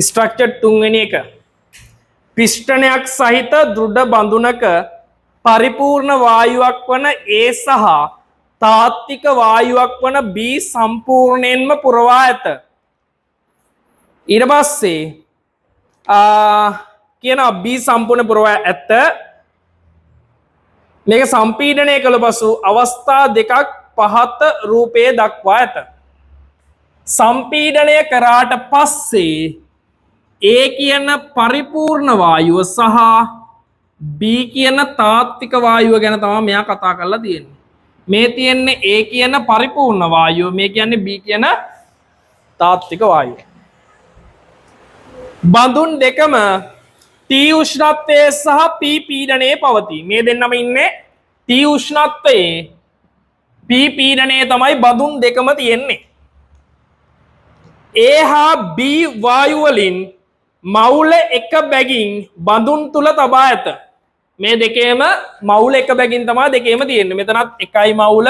Structure තුන්වෙනි එක. පිෂ්ඨනයක් සහිත දෘಢ බඳුනක පරිපූර්ණ වායුවක් වන A සහ තාත්වික වායුවක් වන B සම්පූර්ණයෙන්ම පුරවා ඇත. ඊට පස්සේ කියනවා B සම්පූර්ණ පුරවා ඇත. මේක සම්පීඩනය කළ පසු අවස්ථා දෙකක් පහත රූපයේ දක්වා ඇත. සම්පීඩනය කරාට පස්සේ A කියන පරිපූර්ණ වායුව සහ B කියන තාත්වික වායුව ගැන තමයි මෙයා කතා කරලා තියෙන්නේ. මේ තියෙන්නේ A කියන පරිපූර්ණ වායුව, මේ කියන්නේ B කියන තාත්වික වායුව. බඳුන් දෙකම T උෂ්ණත්වයේ සහ P පීඩනයේ පවතී. මේ දෙන්නම ඉන්නේ T උෂ්ණත්වයේ P පීඩනයේ තමයි බඳුන් දෙකම තියෙන්නේ. A හා B වායු වලින් මවුල එක බැගින් බඳුන් තුල තබා ඇත. මේ දෙකේම මවුල එක බැගින් තමයි දෙකේම තියෙන්නේ. මෙතනත් එකයි මවුල,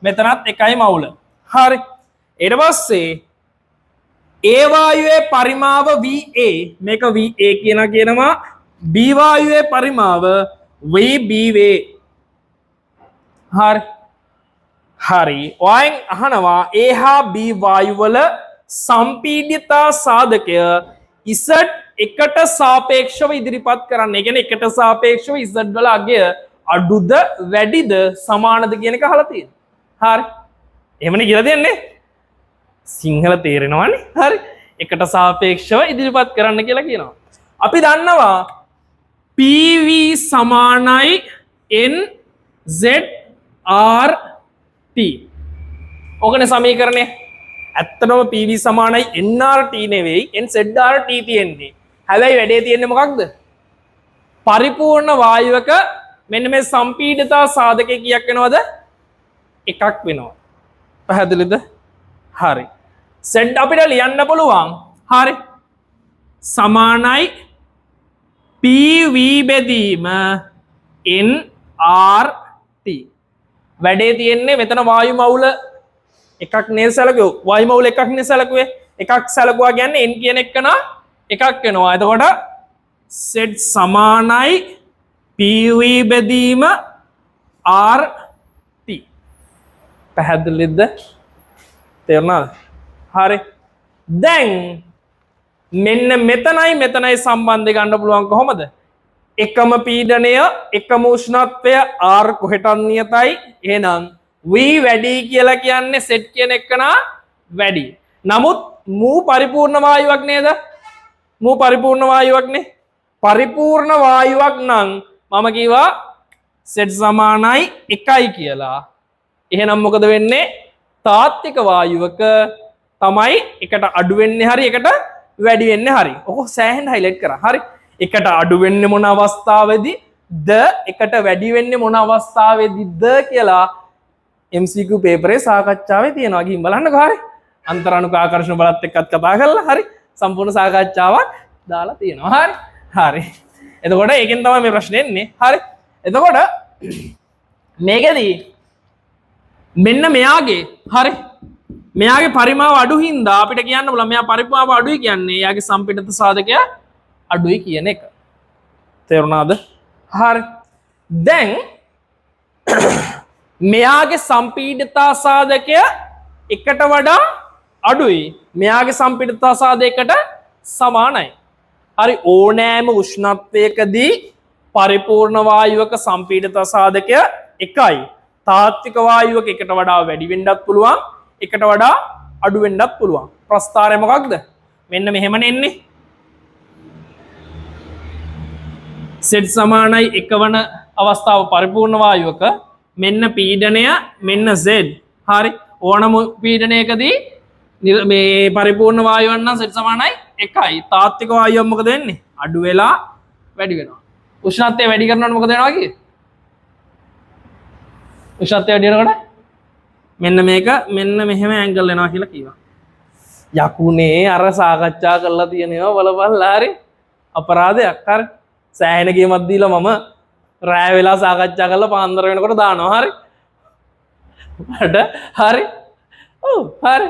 මෙතනත් එකයි මවුල. හරි. ඊට පස්සේ A වායුවේ පරිමාව VA, මේක VA කියන කියනවා. B වායුවේ පරිමාව VB වේ. හරි. හරි. ඔයන් අහනවා A හා B වායු වල සම්පීඩිතා සාධකය Z එකට සාපේක්ෂව ඉදිරිපත් කරන්න. ඒ කියන්නේ එකට සාපේක්ෂව Z වල අගය අඩුද වැඩිද සමානද කියන එක අහලා තියෙනවා. හරි. එහෙමනේ කියලා දෙන්නේ. සිංහල තේරෙනවනේ. හරි. එකට සාපේක්ෂව ඉදිරිපත් කරන්න කියලා කියනවා. අපි දන්නවා PV සමානයි NZRT. ඕකනේ සමීකරණය. ඇත්තටම PV සමානයි nRT නෙවෙයි, NZRT තියෙන්නේ. හැබැයි වැඩේ තියෙන්නේ මොකක්ද? පරිපූර්ණ වායුවක මෙන්න මේ සම්පීඩිතා සාධකය කීයක් වෙනවද? එකක් වෙනවා. පැහැදිලිද? හරි. Z අපිට ලියන්න පුළුවන්. හරි. සමානයි PV බෙදීම nRT. වැඩේ තියෙන්නේ මෙතන වායු මවුල එකක් නේ සැලකුවේ. වායු මවුල එකක් නේ සැලකුවේ. එකක් සැලකුවා කියන්නේ n කියන එක නා එකක් වෙනවා. එතකොට Z සමානයි PV බෙදීම RT. පැහැදිලිද? තේරුණාද? හරි. දැන් මෙන්න මෙතනයි මෙතනයි සම්බන්ධය ගන්න පුළුවන් කොහොමද? එකම පීඩනය, එකම උෂ්ණත්වය, R කොහෙටත් නියතයි. එහෙනම් V වැඩි කියලා කියන්නේ Z කියන එක නා වැඩි. නමුත් මූ පරිපූර්ණ වායුවක් නේද? මූ පරිපූර්ණ වායුවක් නේ. පරිපූර්ණ වායුවක් නම් මම කිව්වා Z සමානයි 1යි කියලා. එහෙනම් මොකද වෙන්නේ? තාත්වික වායුවක තමයි එකට අඩු වෙන්නේ හරි, එකට වැඩි වෙන්නේ හරි. ඔක සෑහෙන හයිලයිට් කරා. හරි. එකට අඩු වෙන්නේ මොන අවස්ථාවේදී ද, එකට වැඩි වෙන්නේ මොන අවස්ථාවේදීද කියලා MCQ පේපරේ සාකච්ඡාවේ තියෙනවා. ගිහින් බලන්නකෝ. හරි. අන්තරාණුක ආකර්ෂණ බලත් එක්කත් කතා කරලා හරි සම්පූර්ණ සාකච්ඡාවක් දාලා තියෙනවා. හරි. හරි. එතකොට ඒකෙන් තමයි මේ ප්‍රශ්නේ එන්නේ. හරි. එතකොට මේකෙදී මෙන්න මෙයාගේ, හරි, මෙයාගේ පරිමාව අඩු හින්දා අපිට කියන්න පුළුවන් මෙයා පරිමාව අඩුයි කියන්නේ එයාගේ සම්පීඩිත සාධකය අඩුයි කියන එක. තේරුණාද? හරි. දැන් මෙයාගේ සම්පීඩිතා සාධකය එකට වඩා අඩුයි. මෙයාගේ සම්පීඩිතා සාධකයකට සමානයි. හරි. ඕනෑම උෂ්ණත්වයකදී පරිපූර්ණ වායුවක සම්පීඩිත සාධකය එකයි. තාත්වික වායුවක එකට වඩා වැඩි වෙන්නත් පුළුවන්, එකට වඩා අඩු වෙන්නත් පුළුවන්. ප්‍රස්ථාරය මොකක්ද? මෙන්න මෙහෙමනේ එන්නේ. Z සමානයි එක වන අවස්ථාව පරිපූර්ණ වායුවක මෙන්න පීඩනය, මෙන්න Z. හරි. ඕනම පීඩනයකදී මේ පරිපූර්ණ වායුවක් නම් Z සමානයි 1යි. තාත්වික වායුවක් මොකද වෙන්නේ? අඩු වෙලා වැඩි වෙනවා. උෂ්ණත්වය වැඩි කරනකොට මොකද වෙනවා කියේ? උෂ්ණත්වය වැඩි වෙනකොට මෙන්න මේක මෙන්න මෙහෙම ඇන්ගල් වෙනවා කියලා කිව්වා. යකුනේ අර සාකච්ඡා කරලා තියෙන ඒවා බලපල්ලා. හරි. අපරාධයක්. හරි. සෑහෙන ගේමක් දීලා මම රෑ වෙලා සාකච්ඡා කරලා පාන්දර වෙනකොට දානවා. හරි. මට හරි. ඔව් හරි.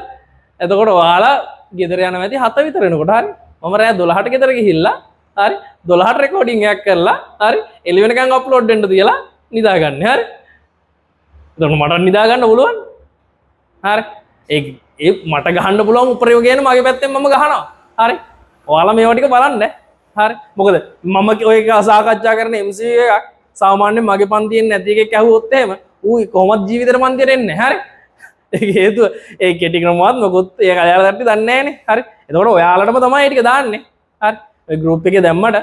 එතකොට ඔයාලා ගෙදර යනවා ඇති 7 විතර වෙනකොට. හරි. මම රෑ 12ට ගෙදර ගිහිල්ලා හරි 12ට රෙකෝඩින් එකක් කරලා හරි එළි වෙනකන් අප්ලෝඩ් වෙන්න තියලා නිදාගන්නේ. හරි. එතකොට මට නිදා ගන්න පුළුවන්. හරි. ඒ ඒ මට ගහන්න පුළුවන් උපරිම ගේන මගේ පැත්තෙන් මම ගහනවා. හරි. ඔයාලා මේවා ටික බලන්න. හරි. මොකද මම ඔය එක සාකච්ඡා කරන MCQ එකක් සාමාන්‍යයෙන් මගේ පන්තියෙන් නැති එකෙක් ඇහුවොත් එහෙම ඌ කොහොමද ජීවිතේට පන්තියට එන්නේ. හරි. ඒක හේතුව ඒ කෙටි ක්‍රමවත් මොකොත් ඒ කයාලා කට්ටිය දන්නේ නැහනේ. හරි. එතකොට ඔයාලටම තමයි ඒ ටික දාන්නේ. හරි. ඔය ගෲප් එකේ දැම්මට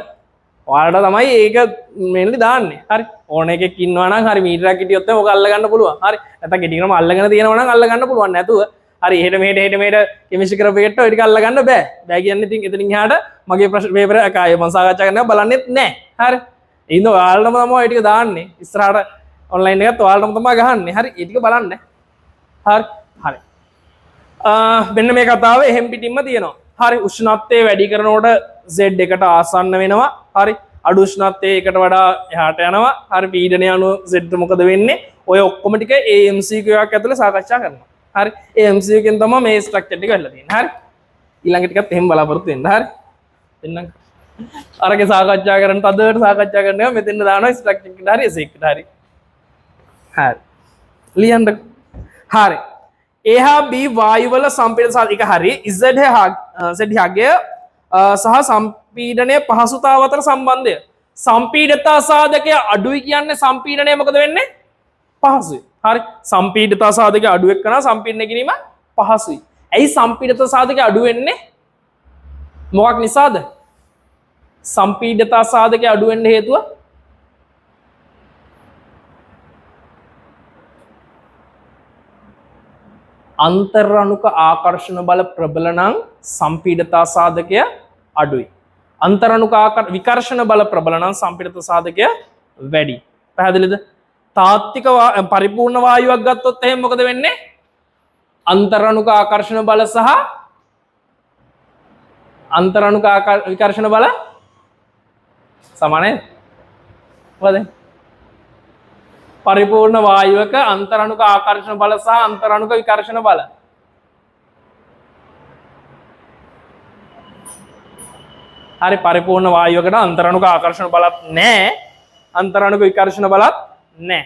ඔයාලට තමයි ඒක මේන්ලි දාන්නේ. හරි. ඕන එකෙක් ඉන්නවා නම් හරි මීටරයක් හිටියොත් එහෙම ඔක අල්ල ගන්න පුළුවන්. හරි. නැත්නම් කෙටි ක්‍රම අල්ලගෙන තියෙනවා නම් අල්ල ගන්න පුළුවන්. නැතුව හරි එහෙට මෙහෙට එහෙට මෙහෙට කෙමිස්ට්‍රි කරපු එකට ඔය ටික අල්ල ගන්න බෑ. බෑ කියන්නේ ඉතින් එතනින් එහාට මගේ ප්‍රශ්න පේපර් එක ආයේ මම සාකච්ඡා කරනවා බලන්නෙත් නෑ. හරි. ඒ හින්දා ඔයාලටම තමයි ඔය ටික දාන්නේ. ඉස්සරහට ඔන්ලයින් එකත් ඔයාලටම තමයි ගහන්නේ. හරි. ඒ ටික බලන්න. හරි. හරි. මෙන්න මේ කතාව එහෙම් පිටින්ම තියෙනවා. හරි. උෂ්ණත්වය වැඩි කරනකොට Z එකට ආසන්න වෙනවා. හරි. අඩු උෂ්ණත්වයේ එකට වඩා එහාට යනවා. හරි. පීඩනය අනුව Z මොකද වෙන්නේ? ඔය ඔක්කොම ටික AMCQ එකක් ඇතුලේ සාකච්ඡා කරනවා. හරි. ඒ MCQ එකෙන් තමයි මේ ස්ට්‍රක්චර් ටික වෙලා තියෙන්නේ. හරි. ඊළඟ ටිකත් එහෙම බලාපොරොත්තු වෙන්න. හරි. එන්නම්. අරගේ සාකච්ඡා කරන තදට සාකච්ඡා කරන ඒවා මෙතෙන් දානවා ස්ට්‍රක්චර් එකට හරි එසේ එකට හරි. හරි. ලියන්න. හරි. A හා B වායුවල සම්පීඩන සහ එක හරි Z හා Z හාගේ සහ සම්පීඩනය පහසුතාව අතර සම්බන්ධය. සම්පීඩතා සාධකය අඩුයි කියන්නේ සම්පීඩනය මොකද වෙන්නේ? පහසුයි. හරි. සම්පීඩතා සාධකය අඩු එක්කන සම්පීඩනය කිරීම පහසුයි. ඇයි සම්පීඩතා සාධකය අඩු වෙන්නේ? මොකක් නිසාද? සම්පීඩතා සාධකය අඩු වෙන්න හේතුව අන්තර්අණුක ආකර්ෂණ බල ප්‍රබල නම් සම්පීඩතා සාධකය අඩුයි. අන්තර්අණුක විකර්ෂණ බල ප්‍රබල නම් සම්පීඩතා සාධකය වැඩි. පැහැදිලිද? තාත්වික පරිපූර්ණ වායුවක් ගත්තොත් එහෙනම් මොකද වෙන්නේ? අන්තර්අණුක ආකර්ෂණ බල සහ අන්තර්අණුක විකර්ෂණ බල සමානයි. මොකද? පරිපූර්ණ වායුවක අන්තරණුක ආකර්ෂණ බල සහ අන්තරණුක විකර්ෂණ බල. හරි, පරිපූර්ණ වායුවකට අන්තරණුක ආකර්ෂණ බලත් නෑ, අන්තරණුක විකර්ෂණ බලත් නෑ.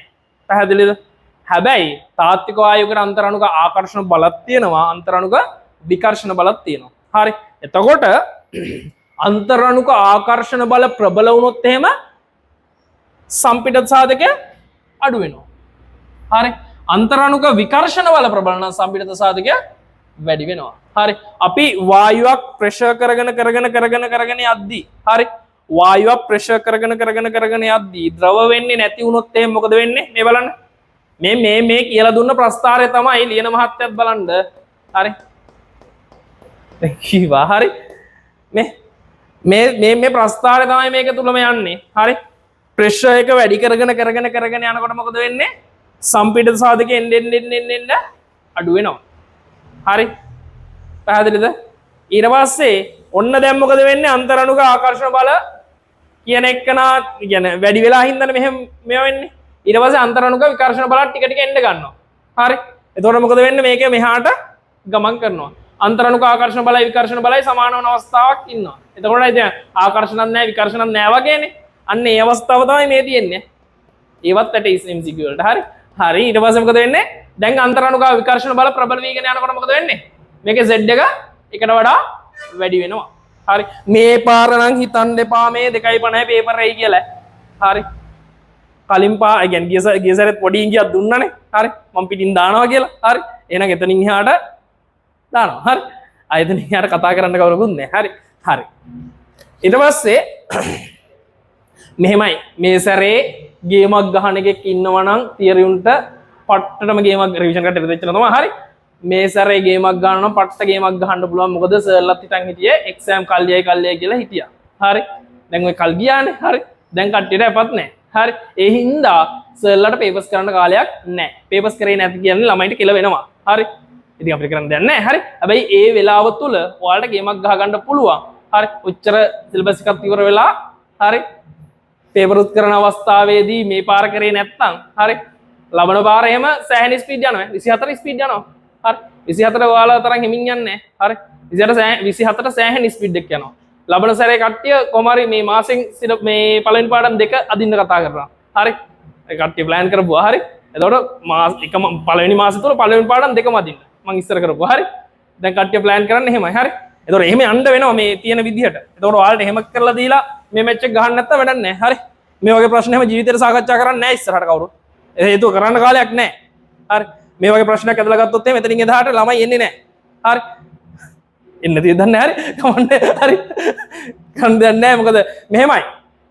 පැහැදිලිද? හැබැයි තාත්වික වායුවකට අන්තරණුක ආකර්ෂණ බලත් තියෙනවා, අන්තරණුක විකර්ෂණ බලත් තියෙනවා. හරි, එතකොට අන්තරණුක ආකර්ෂණ බල ප්‍රබල වුණොත් එහෙම සම්පීඩන සාධකය අඩු වෙනවා. හරි, අන්තරණුක විකර්ෂණ බල ප්‍රබල නම් සම්පීඩන සාධකය වැඩි වෙනවා. හරි, අපි වායුවක් ප්‍රෙෂර් කරගෙන කරගෙන කරගෙන කරගෙන යද්දී, හරි, වායුවක් ප්‍රෙෂර් කරගෙන කරගෙන කරගෙන යද්දී ද්‍රව වෙන්නේ නැති වුණොත් එහෙම මොකද වෙන්නේ? මේ බලන්න. මේ මේ මේ කියලා දුන්න ප්‍රස්තාරය තමයි ලියන මහත්තයත් බලන්න. හරි. දැන් කිව්වා. හරි. මේ මේ මේ මේ ප්‍රස්තාරය තමයි මේක තුලම යන්නේ. හරි. ප්‍රෙෂර් එක වැඩි කරගෙන කරගෙන කරගෙන යනකොට මොකද වෙන්නේ? සම්පීඩන සාධකය එන්න එන්න එන්න එන්න එන්න අඩු වෙනවා. හරි. පැහැදිලිද? ඊට පස්සේ ඔන්න දැන් මොකද වෙන්නේ? අන්තරණුක ආකර්ෂණ බල කියන එකනා කියන්නේ වැඩි වෙලා හින්දානේ මෙහෙම මේවා වෙන්නේ. ඊට පස්සේ අන්තරණුක විකර්ෂණ බලත් ටික ටික එන්න ගන්නවා. හරි. එතකොට මොකද වෙන්නේ? මේක මෙහාට ගමන් කරනවා. අන්තරණුක ආකර්ෂණ බලයි විකර්ෂණ බලයි සමාන වන අවස්ථාවක් ඉන්නවා. එතකොට ඉතින් ආකර්ෂණත් නැහැ විකර්ෂණත් නැහැ වගේනේ. අන්න ඒ අවස්ථාව තමයි මේ තියෙන්නේ. ඒවත් ඇට MCQ වලට. හරි. හරි. ඊට පස්සේ මොකද වෙන්නේ? දැන් අන්තරණුක විකර්ෂණ බල ප්‍රබල වීගෙන යනකොට මොකද වෙන්නේ? මේකේ Z එක එකට වඩා වැඩි වෙනවා. හරි. මේ පාර නම් හිතන්න එපා මේ 2.50 පේපර් එයි කියලා. හරි. කලින් පා, ඒ කියන්නේ ගිය සැරේත් පොඩි ඉඟියක් දුන්නානේ. හරි. මම පිටින් දානවා කියලා. හරි. එහෙනම් එතනින් එහාට දානවා. හරි. ආ එතනින් එහාට කතා කරන්න කවුරුකුත් නෑ. හරි. හරි. ඊට පස්සේ මෙහෙමයි මේ සැරේ ගේමක් ගහන එකෙක් ඉන්නවා නම් තියරි උන්ට පට්ටටම ගේමක් රිවිෂන් එකට ඉඳ වෙච්ච තමයි. හරි. මේ සැරේ ගේමක් ගන්න නම් පට්ට ගේමක් ගහන්න පුළුවන්. මොකද සර්ලත් හිටන් හිටියේ එක්සෑම් කල්යයි කල්යයි කියලා හිටියා. හරි. දැන් ඔය කල් ගියානේ. හරි. දැන් කට්ටියට අපත් නෑ. හරි. ඒ හින්දා සර්ලට පේපර්ස් කරන්න කාලයක් නෑ. පේපර්ස් කරේ නැති කියන්නේ ළමයින්ට කෙල වෙනවා. හරි. ඉතින් අපිට කරන්න දෙයක් නෑ. හරි. හැබැයි ඒ වෙලාව තුල ඔයාලට ගේමක් ගහ ගන්න පුළුවන්. හරි. ඔච්චර සිලබස් එකක් ඉවර වෙලා හරි. පේපර් උත් කරන අවස්ථාවේදී මේ පාර කරේ නැත්තම් හරි. ලබන පාර එහෙම සෑහෙන ස්පීඩ් යනවා. 24 ස්පීඩ් යනවා. හරි. 24 ඔයාලා තරම් හිමින් යන්නේ නෑ. හරි. 24 සෑහෙන ස්පීඩ් එකක් යනවා. ලබන සැරේ කට්ටිය කොහොම හරි මේ මාසෙන් සිට මේ පළවෙනි පාඩම් දෙක අදින්න කතා කරනවා. හරි. ඒ කට්ටිය ප්ලෑන් කරපුවා. හරි. එතකොට මාස එකම පළවෙනි මාසෙ තුල පළවෙනි පාඩම් දෙකම අදින්න. මං ඉස්සර කරපුවා. හරි. දැන් කට්ටිය ප්ලෑන් කරන්න එහෙමයි. හරි. එතකොට එහෙම යන්න වෙනවා මේ තියෙන විදිහට. එතකොට ඔයාලට එහෙම කරලා දීලා මේ මැච් එක ගහන්න නැත්තම් වැඩක් නැහැ. හරි. මේ වගේ ප්‍රශ්න එහෙම ජීවිතේට සාකච්ඡා කරන්නේ නැහැ ඉස්සරහට කවුරුත්. ඒ හේතුව කරන්න කාලයක් නැහැ. හරි. මේ වගේ ප්‍රශ්නයක් ඇදලා ගත්තොත් එහෙම එතනින් එහාට ළමයි එන්නේ නැහැ. හරි. එන්න තියෙද දන්නේ හරි. කමන්නේ හරි. කරන්න දෙයක් නැහැ. මොකද මෙහෙමයි.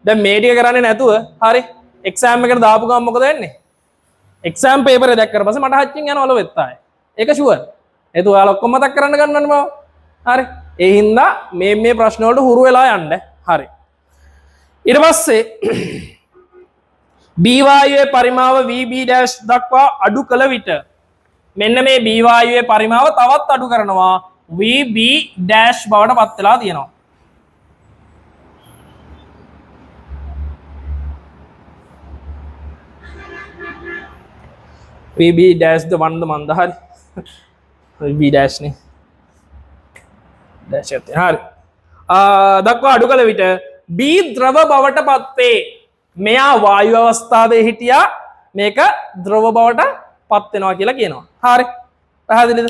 දැන් මේ ටික කරන්නේ නැතුව හරි එක්සෑම් එකට දාපු ගමන් මොකද වෙන්නේ? එක්සෑම් පේපර් එක දැක්කට පස්සේ මට හච්චින් යනවා ඔලොවෙත් ආයේ. ඒක ෂුවර්. හේතුව ඔයාලා ඔක්කොම මතක් කරන්න ගන්නවනේ මාව. හරි. ඒ හින්දා මේ මේ ප්‍රශ්න වලට හුරු වෙලා යන්න. හරි. ඊට පස්සේ B වායුවේ පරිමාව VB dash දක්වා අඩු කළ විට මෙන්න මේ B වායුවේ පරිමාව තවත් අඩු කරනවා VB dash බවට පත් වෙලා තියෙනවා. VB dash ද 1 ද මන්ද හරි. VB dash නේ. ඩෑෂ් එකක් තියෙනවා. හරි. දක්වා අඩු කළ විට B ද්‍රව බවට පත් වේ. මෙයා වායු අවස්ථාවේ හිටියා මේක ද්‍රව බවට පත් වෙනවා කියලා කියනවා. හරි. පැහැදිලිද?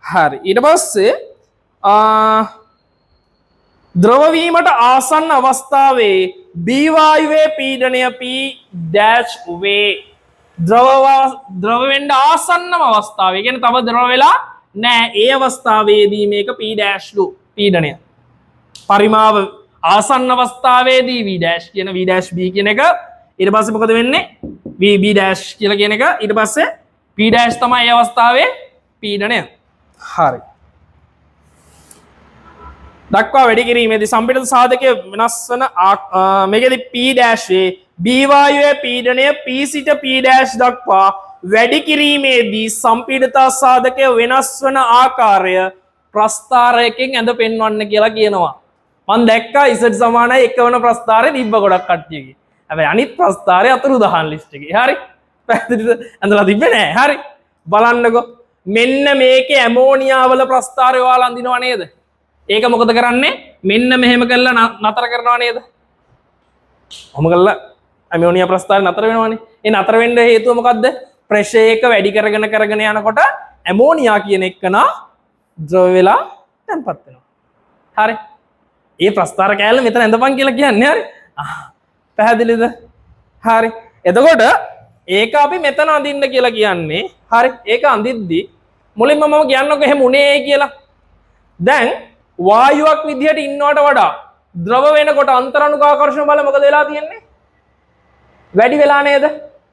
හරි. ඊට පස්සේ ද්‍රව වීමට ආසන්න අවස්ථාවේ B වායුවේ පීඩනය P dash වේ. ද්‍රව වෙන්න ආසන්නම අවස්ථාවේ. ඒ කියන්නේ තව ද්‍රව වෙලා නෑ. ඒ අවස්ථාවේදී මේක P dash ලු පීඩනය. පරිමාව ආසන්න අවස්ථාවේදී V dash කියන V dash B කියන එක ඊට පස්සේ මොකද වෙන්නේ? V B dash කියලා කියන එක ඊට පස්සේ P dash තමයි ඒ අවස්ථාවේ පීඩනය. හරි. දක්වා වැඩි කිරීමේදී සම්පීඩන සාධකය වෙනස් වන මේකෙදි P dash වේ B වායුවේ පීඩනය P සිට P dash දක්වා වැඩි කිරීමේදී සම්පීඩතා සාධකය වෙනස් වන ආකාරය ප්‍රස්ථාරයකින් ඇඳ පෙන්වන්න කියලා කියනවා. මං දැක්කා Z සමානයි එක වන ප්‍රස්ථාරය තිබ්බ ගොඩක් කට්ටියගේ. හැබැයි අනිත් ප්‍රස්ථාරය අතුරුදහන් ලිස්ට් එකේ. හරි. පැහැදිලිද? ඇඳලා තිබ්බේ නෑ. හරි. බලන්නකෝ. මෙන්න මේකේ ඇමෝනියා වල ප්‍රස්ථාරය ඔයාලා අඳිනව නේද? ඒක මොකද කරන්නේ? මෙන්න මෙහෙම කරලා නතර කරනව නේද? ඔහොම කරලා ඇමෝනියා ප්‍රස්ථාරය නතර වෙනවනේ. ඒ නතර වෙන්න හේතුව මොකද්ද? ප්‍රෙෂර් එක වැඩි කරගෙන කරගෙන යනකොට ඇමෝනියා කියන එකන ද්‍රව වෙලා තැන්පත් වෙනවා. හරි. ඒ ප්‍රස්ථාර කෑල්ල මෙතන ඇඳපන් කියලා කියන්නේ. හරි. පැහැදිලිද? හරි. එතකොට ඒක අපි මෙතන අඳින්න කියලා කියන්නේ. හරි. ඒක අඳිද්දි මුලින්ම මම කියන්නකෝ එහෙම උනේ ඇයි කියලා. දැන් වායුවක් විදිහට ඉන්නවට වඩා ද්‍රව වෙනකොට අන්තරණුක ආකර්ෂණ බල මොකද වෙලා තියෙන්නේ? වැඩි වෙලා නේද?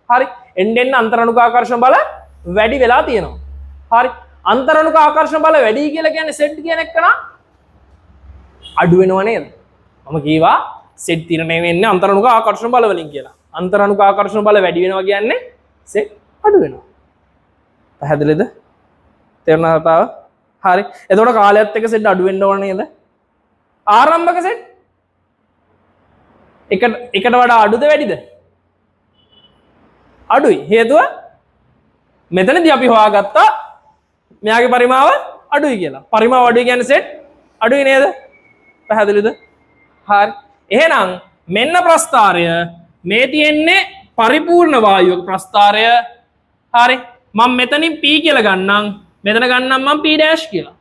හරි. එන්න එන්න අන්තරණුක ආකර්ෂණ බල වැඩි වෙලා තියෙනවා. හරි. අන්තරණුක ආකර්ෂණ බල වැඩි කියලා කියන්නේ සෙට් කියන එක නා අඩු වෙනව නේද? මම කීවා සෙට් තීරණය වෙන්නේ අන්තරණුක ආකර්ෂණ බල වලින් කියලා. අන්තරණුක ආකර්ෂණ බල වැඩි වෙනවා කියන්නේ සෙට් අඩු වෙනවා. පැහැදිලිද? තේරුණාද කතාව? හරි. එතකොට කාලයත් එක්ක සෙට් අඩු වෙන්න ඕන නේද? ආරම්භක සෙට් එකට වඩා අඩුද වැඩිද? අඩුයි. හේතුව මෙතනදී අපි හොයාගත්තා මෙයාගේ පරිමාව අඩුයි කියලා. පරිමාව අඩුයි කියන්නේ සෙට් අඩුයි නේද? පැහැදිලිද? හරි. එහෙනම් මෙන්න ප්‍රස්ථාරය මේ තියෙන්නේ පරිපූර්ණ වායුවක ප්‍රස්ථාරය. හරි. මම මෙතනින් P කියලා ගන්නම්. මෙතන ගන්නම් මම P dash කියලා.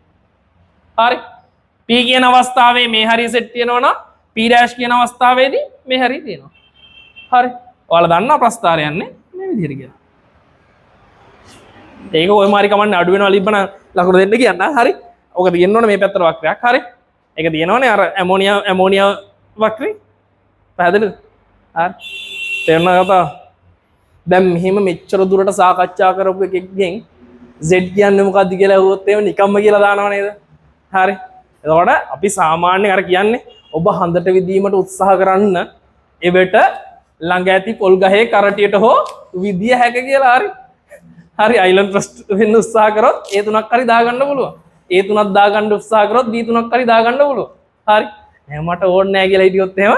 හරි. P කියන අවස්ථාවේ මේ හරිය සෙට් තියෙනවා නම් P dash කියන අවස්ථාවේදී මේ හරිය තියෙනවා. හරි. ඔයාලා දන්නවා ප්‍රස්ථාරය යන්නේ මේ විදිහට කියලා. ඒක ඔය මාරි කමන්නේ අඩු වෙනවා ලිබ්බන ලකුණු දෙන්න කියන්න. හරි. ඔක තියෙන්න ඕනේ මේ පැත්තට වක්‍රයක්. හරි. ඒක තියෙනවනේ අර ඇමෝනියා වක්‍රේ. පැහැදිලිද? හරි. තේරුණා කතාව? දැන් මෙහෙම මෙච්චර දුරට සාකච්ඡා කරපු එකෙක්ගෙන් Z කියන්නේ මොකද්ද කියලා ඇහුවොත් එහෙම නිකම්ම කියලා දානව නේද? හරි. එතකොට අපි සාමාන්‍යයෙන් අර කියන්නේ ඔබ හඳට විදීමට උත්සාහ කරන්න එවට ළඟ ඇති පොල් ගහේ කරටියට හෝ විදිය හැක කියලා. හරි. හරි, අයිලන්ඩ් ෆස්ට් වෙන්න උත්සාහ කරොත් ඒ තුනක් හරි දාගන්න පුළුවන්. ඒ තුනක් දාගන්න උත්සාහ කරොත් බී තුනක් හරි දාගන්න පුළුවන්. හරි. නෑ මට ඕනේ නෑ කියලා හිටියොත් එහෙම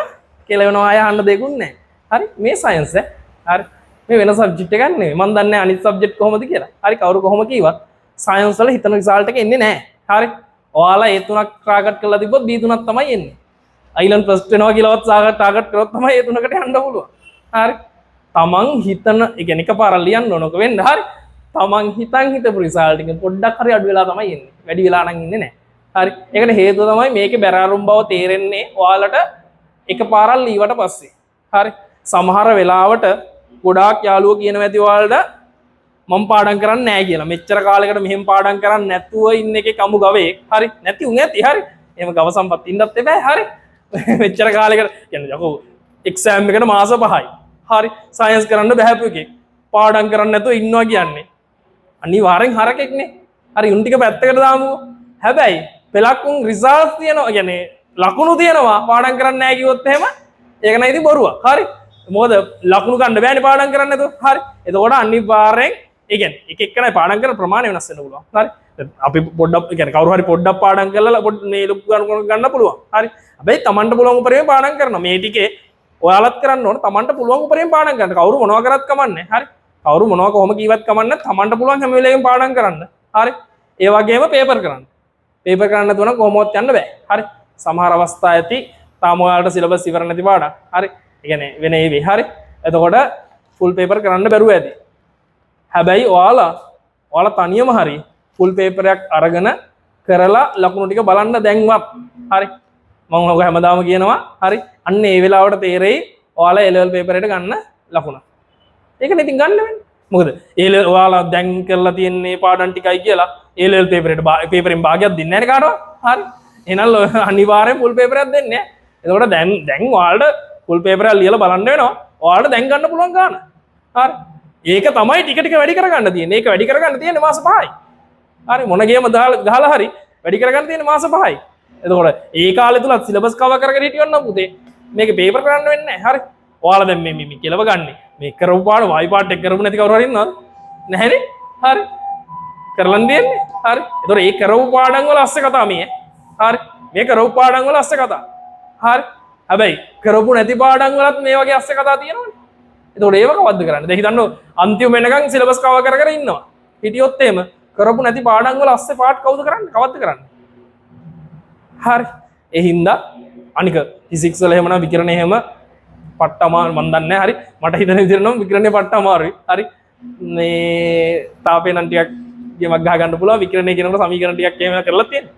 කියලා වෙනවා ආය අහන්න දෙකුත් නෑ. හරි, මේ සයන්ස් ඈ. හරි. මේ වෙන සබ්ජෙක්ට් එකක් නෙමෙයි. මං දන්නේ නෑ අනිත් සබ්ජෙක්ට් කොහොමද කියලා. හරි, කවුරු කොහොම කිව්වත් සයන්ස් වල හිතන රිසල්ට් එක එන්නේ නෑ. හරි. ඔයාලා ඒ තුනක් ටාගට් කරලා තිබ්බොත් බී තුනක් තමයි එන්නේ. අයිලන්ඩ් ෆස්ට් වෙනවා කියලාවත් ටාගට් කරොත් තමයි ඒ තුනකට යන්න පුළුවන්. හරි. තමන් හිතන, ඒ කියන්නේ එකපාරක් ලියන්න ඕනක වෙන්න. හරි. තමන් හිතන් හිතපු රිසල්ට් එක පොඩ්ඩක් හරි අඩු වෙලා තමයි එන්නේ. වැඩි වෙලා නම් ඉන්නේ නැහැ. හරි. ඒකට හේතුව තමයි මේකේ බැරාරුම් බව තේරෙන්නේ ඔයාලට එකපාරක් ලියවට පස්සේ. හරි. සමහර වෙලාවට ගොඩාක් යාළුවෝ කියනවා ඇති ඔයාලට මම පාඩම් කරන්නේ නැහැ කියලා. මෙච්චර කාලයකට මෙහෙම පාඩම් කරන්නේ නැතුව ඉන්න එකේ කමු ගවයෙක්. හරි. නැති උන් ඇති. හරි. එහෙම ගව සම්පත් ඉන්නත් එපා. හරි. මෙච්චර කාලයකට කියන්නේ යකෝ එක්සෑම් එකට මාස 5යි. හරි. සයන්ස් කරන්න බැහැපු එකෙක්. පාඩම් කරන්නේ නැතුව ඉන්නවා කියන්නේ අනිවාර්යෙන් හරකෙක් නේ. හරි, උන් ටික පැත්තකට දාමුකෝ. හැබැයි පෙලක් උන් රිසල්ට්ස් තියෙනවා, කියන්නේ ලකුණු තියෙනවා, පාඩම් කරන්නේ නැහැ කිව්වොත් එහෙම ඒක නම් ඉතින් බොරුවක්. හරි. මොකද ලකුණු ගන්න බෑනේ පාඩම් කරන්නේ නැතුව. හරි. එතකොට අනිවාර්යෙන් ඒ කියන්නේ එක එක්කනයි පාඩම් කරන ප්‍රමාණය වෙනස් වෙන්න පුළුවන්. හරි. අපි පොඩ්ඩක්, ඒ කියන්නේ කවුරු හරි පොඩ්ඩක් පාඩම් කරලා පොඩ් මේ ලොකු ගණන් ගන්න පුළුවන්. හරි. හැබැයි තමන්ට පුළුවන් උපරිම පාඩම් කරනවා. මේ ටිකේ ඔයාලත් කරන්න ඕන තමන්ට පුළුවන් උපරිම පාඩම් කරන්න. කවුරු මොනවා කරත් කමන්නේ. හරි. කවුරු මොනවා කොහොම කීවත් කමන්නේ, තමන්ට පුළුවන් හැම වෙලේම පාඩම් කරන්න. හරි. ඒ වගේම පේපර් කරන්න. පේපර් කරන්න නැතුව නම් කොහොමවත් යන්න බෑ. හරි. සමහර අවස්ථා ඇති තාම ඔයාලට සිලබස් ඉවර නැති පාඩම්. හරි. ඒ කියන්නේ වෙන ඒවේ. හරි. එතකොට ෆුල් පේපර් කරන්න බැරුව ඇති. හැබැයි ඔයාලා ඔයාලා තනියම හරි ෆුල් පේපර් එකක් අරගෙන කරලා ලකුණු ටික බලන්න දැන්වත්. හරි. මම ඔක හැමදාම කියනවා. හරි. අන්න ඒ වෙලාවට තේරෙයි ඔයාලා ඒ ලෙවල් පේපර් එකට ගන්න ලකුණ. ඒකනේ ඉතින් ගන්න වෙන්නේ. මොකද ඒ ලෙවල් ඔයාලා දැන් කරලා තියෙන්නේ පාඩම් ටිකයි කියලා ඒ ලෙවල් පේපර් එකට පේපරෙන් භාගයක් දෙන්නේ නැහැ නේ කාටවත්. හරි. එහෙනම් අනිවාර්යෙන් ෆුල් පේපර් එකක් දෙන්නේ නැහැ. එතකොට දැන් දැන් ඔයාලට ෆුල් පේපර් එකක් ලියලා බලන්න වෙනවා. ඔයාලට දැන් ගන්න පුළුවන් ගාන. හරි. ඒක තමයි ටික ටික වැඩි කරගන්න තියෙන්නේ. ඒක වැඩි කරගන්න තියෙන්නේ මාස 5යි. හරි. මොන ගේම ගහලා හරි වැඩි කරගන්න තියෙන්නේ මාස 5යි. එතකොට ඒ කාලේ තුලත් සිලබස් කවර් කරගෙන හිටියොත් නම් පුතේ මේක පේපර් කරන්න වෙන්නේ නැහැ. හරි. ඔයාලා දැන් මේ මේ කෙලව ගන්නෙ. මේ කරපු පාඩම වායු පාඩ එක කරපු නැති කවුරු හරි ඉන්නවද? නැහැනේ. හරි. කරලන් දෙන්නේ. හරි. එතකොට ඒ කරපු පාඩම් වල අස්සේ කතා මේ. හරි. මේ කරපු පාඩම් වල අස්සේ කතා. හරි. හැබැයි කරපු නැති පාඩම් වලත් මේ වගේ අස්සේ කතා තියෙනවනේ. එතකොට ඒව කවද්ද කරන්නේ? දැන් හිතන්න අන්තිම වෙනකන් සිලබස් කවර් කර කර ඉන්නවා. හිටියොත් එහෙම කරපු නැති පාඩම් වල අස්සේ පාඩ කවුද කරන්නේ? කවද්ද කරන්නේ? හරි. ඒ හින්දා අනික ෆිසික්ස් වල එහෙම නම් විකිරණ එහෙම පට්ට අමාරු මන් දන්නේ නැහැ. හරි. මට හිතෙන විදිහට නම් විකිරණේ පට්ට අමාරුයි. හරි. මේ තාපේ නම් ටිකක් ගේමක් ගහ ගන්න පුළුවන්. විකිරණේ කියනකොට සමීකරණ ටිකක් එහෙම කරලා තියෙනවා.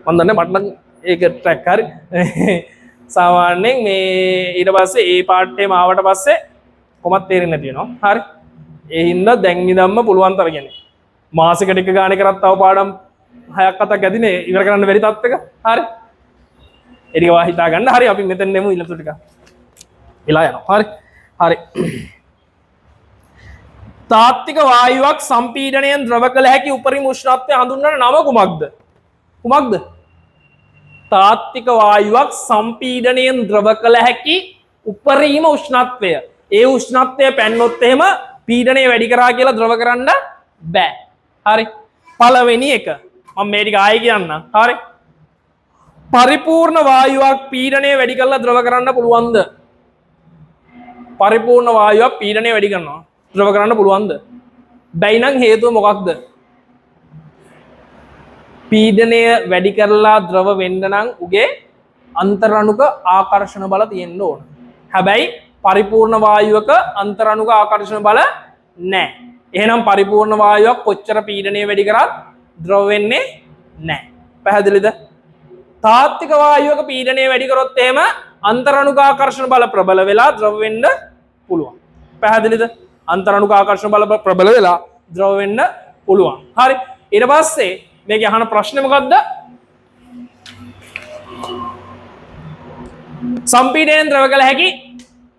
මන් දන්නේ මට නම් ඒක ට්‍රැක්. හරි. සාමාන්‍යයෙන් මේ ඊට පස්සේ ඒ පාර්ට් එකම ආවට පස්සේ කොහොමත් තේරෙන්නේ නැති වෙනවා. හරි. ඒ හින්දා දැන් ඉඳන්ම පුළුවන් තරම් කියන්නේ මාසෙකට එක ගානේ කරත් තව පාඩම් 6ක් 7ක් ඇතිනේ ඉවර කරන්න බැරි තත්ත්වක. හරි. ඒ ටික වා හිතා ගන්න. හරි, අපි මෙතෙන් එමු ඊළඟ ටික. වෙලා යනවා. හරි. හරි. තාත්වික වායුවක් සම්පීඩනයෙන් ද්‍රව කළ හැකි උපරිම උෂ්ණත්වය හඳුන්වන නම කුමක්ද? කුමක්ද? තාත්වික වායුවක් සම්පීඩනයෙන් ද්‍රව කළ හැකි උපරිම උෂ්ණත්වය. ඒ උෂ්ණත්වය පැන්නොත් එහෙම පීඩනය වැඩි කරා කියලා ද්‍රව කරන්න බෑ. හරි. පළවෙනි එක. මම මේ ටික ආයෙ කියන්නම්. හරි. පරිපූර්ණ වායුවක් පීඩනය වැඩි කරලා ද්‍රව කරන්න පුළුවන්ද? පරිපූර්ණ වායුවක් පීඩනය වැඩි කරනවා ද්‍රව කරන්න පුළුවන්ද? බැයි නම් හේතුව මොකක්ද? පීඩනය වැඩි කරලා ද්‍රව වෙන්න නම් උගේ අන්තරණුක ආකර්ෂණ බල තියෙන්න ඕන. හැබැයි පරිපූර්ණ වායුවක අන්තරණුක ආකර්ෂණ බල නැහැ. එහෙනම් පරිපූර්ණ වායුවක් කොච්චර පීඩනය වැඩි කරත් ද්‍රව වෙන්නේ නැහැ. පැහැදිලිද? තාත්වික වායුවක පීඩනය වැඩි කරොත් එහෙම අන්තරණුක ආකර්ෂණ බල ප්‍රබල වෙලා ද්‍රව වෙන්න පුළුවන්. පැහැදිලිද? අන්තරණුක ආකර්ෂණ බල ප්‍රබල වෙලා ද්‍රව වෙන්න පුළුවන්. හරි. ඊට පස්සේ මේක අහන ප්‍රශ්නේ මොකද්ද? සම්පීඩනයෙන් ද්‍රව කළ හැකි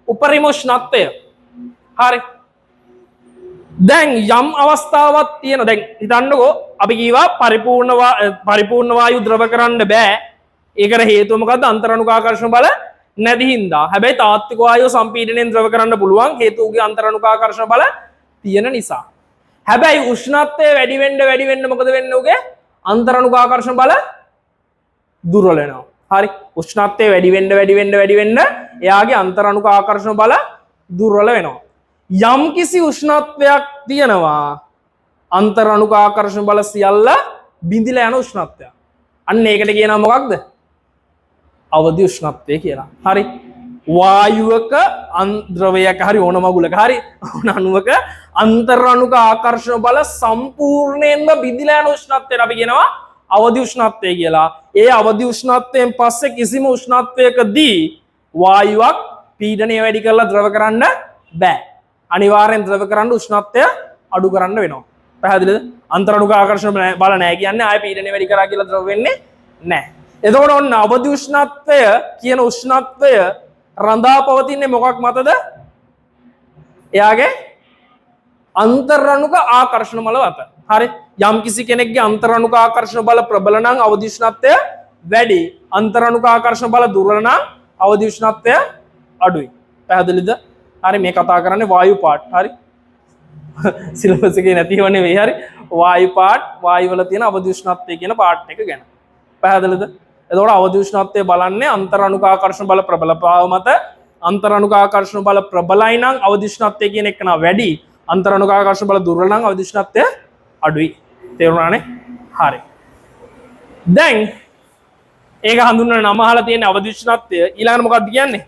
උපරිම උෂ්ණත්වය. හරි. දැන් යම් අවස්ථාවක් තියෙනවා. දැන් හිතන්නකෝ අපි කීවා පරිපූර්ණ වායු ද්‍රව කරන්න බෑ. ඒකට හේතුව මොකද්ද? අන්තරණුක ආකර්ෂණ බල නැති හින්දා. හැබැයි තාත්වික වායුව සම්පීඩනයෙන් ද්‍රව කරන්න පුළුවන් හේතුව උගේ අන්තරණුක ආකර්ෂණ බල තියෙන නිසා. හැබැයි උෂ්ණත්වය වැඩි වෙන්න වැඩි වෙන්න මොකද වෙන්නේ? උගේ අන්තරණුක ආකර්ෂණ බල දුර්වල වෙනවා. හරි. උෂ්ණත්වය වැඩි වෙන්න වැඩි වෙන්න වැඩි වෙන්න එයාගේ අන්තරණුක ආකර්ෂණ බල දුර්වල වෙනවා. යම් කිසි උෂ්ණත්වයක් තියෙනවා අන්තරණුක ආකර්ෂණ බල සියල්ල බිඳිලා යන උෂ්ණත්වයක්. අන්න ඒකට කියනවා මොකක්ද? අවදි උෂ්ණත්වය කියලා. හරි. වායුවක ද්‍රවයක හරි ඕන මගුලක හරි ඕන අණුවක අන්තරණුක ආකර්ෂණ බල සම්පූර්ණයෙන්ම බිඳිලා යන උෂ්ණත්වයට අපි කියනවා අවදි උෂ්ණත්වය කියලා. ඒ අවදි උෂ්ණත්වයෙන් පස්සේ කිසිම උෂ්ණත්වයකදී වායුවක් පීඩනය වැඩි කරලා ද්‍රව කරන්න බෑ. අනිවාර්යෙන් ද්‍රව කරන්න උෂ්ණත්වය අඩු කරන්න වෙනවා. පැහැදිලිද? අන්තරණුක ආකර්ෂණ බල නෑ කියන්නේ ආයෙ පීඩනය වැඩි කරා කියලා ද්‍රව වෙන්නේ නෑ. එතකොට ඔන්න අවදි උෂ්ණත්වය කියන උෂ්ණත්වය රඳා පවතින්නේ මොකක් මතද? එයාගේ අන්තරණුක ආකර්ෂණ බල මත. හරි. යම් කිසි කෙනෙක්ගේ අන්තරණුක ආකර්ෂණ බල ප්‍රබල නම් අවදි උෂ්ණත්වය වැඩි. අන්තරණුක ආකර්ෂණ බල දුර්වල නම් අවදි උෂ්ණත්වය අඩුයි. පැහැදිලිද? හරි, මේ කතා කරන්නේ වායු පාට්. හරි. සිලබස් එකේ නැතිව නෙවෙයි. හරි. වායු පාට්, වායු වල තියෙන අවදි උෂ්ණත්වය කියන පාට් එක ගැන. පැහැදිලිද? එතකොට අවදි උෂ්ණත්වය බලන්නේ අන්තරණුක ආකර්ෂණ බල ප්‍රබලභාව මත. අන්තරණුක ආකර්ෂණ බල ප්‍රබලයි නම් අවදි උෂ්ණත්වය කියන එක නා වැඩි. අන්තරණුක ආකර්ෂණ බල දුර්වල නම් අවදි උෂ්ණත්වය අඩුයි. තේරුණානේ? හරි. දැන් ඒක හඳුන්වන නම අහලා තියෙන අවදි උෂ්ණත්වය. ඊළඟට මොකක්ද කියන්නේ?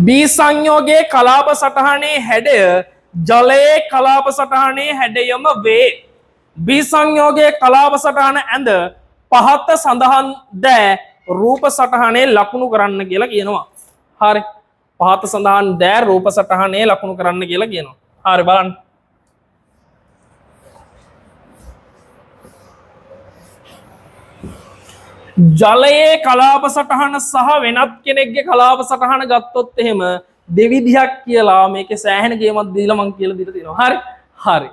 බී සංයෝගයේ කලාප සටහනේ හැඩය ජලයේ කලාප සටහනේ හැඩයම වේ. බී සංයෝගයේ කලාප සටහන ඇඳ පහත සඳහන් දෑ රූප සටහනේ ලකුණු කරන්න කියලා කියනවා. හරි. පහත සඳහන් දෑ රූප සටහනේ ලකුණු කරන්න කියලා කියනවා. හරි, බලන්න. ජලයේ කලාප සටහන සහ වෙනත් කෙනෙක්ගේ කලාප සටහන ගත්තොත් එහෙම දෙවිදිහක් කියලා මේකේ සෑහෙන ගේමක් දීලා මං කියලා දීලා තියෙනවා. හරි. හරි.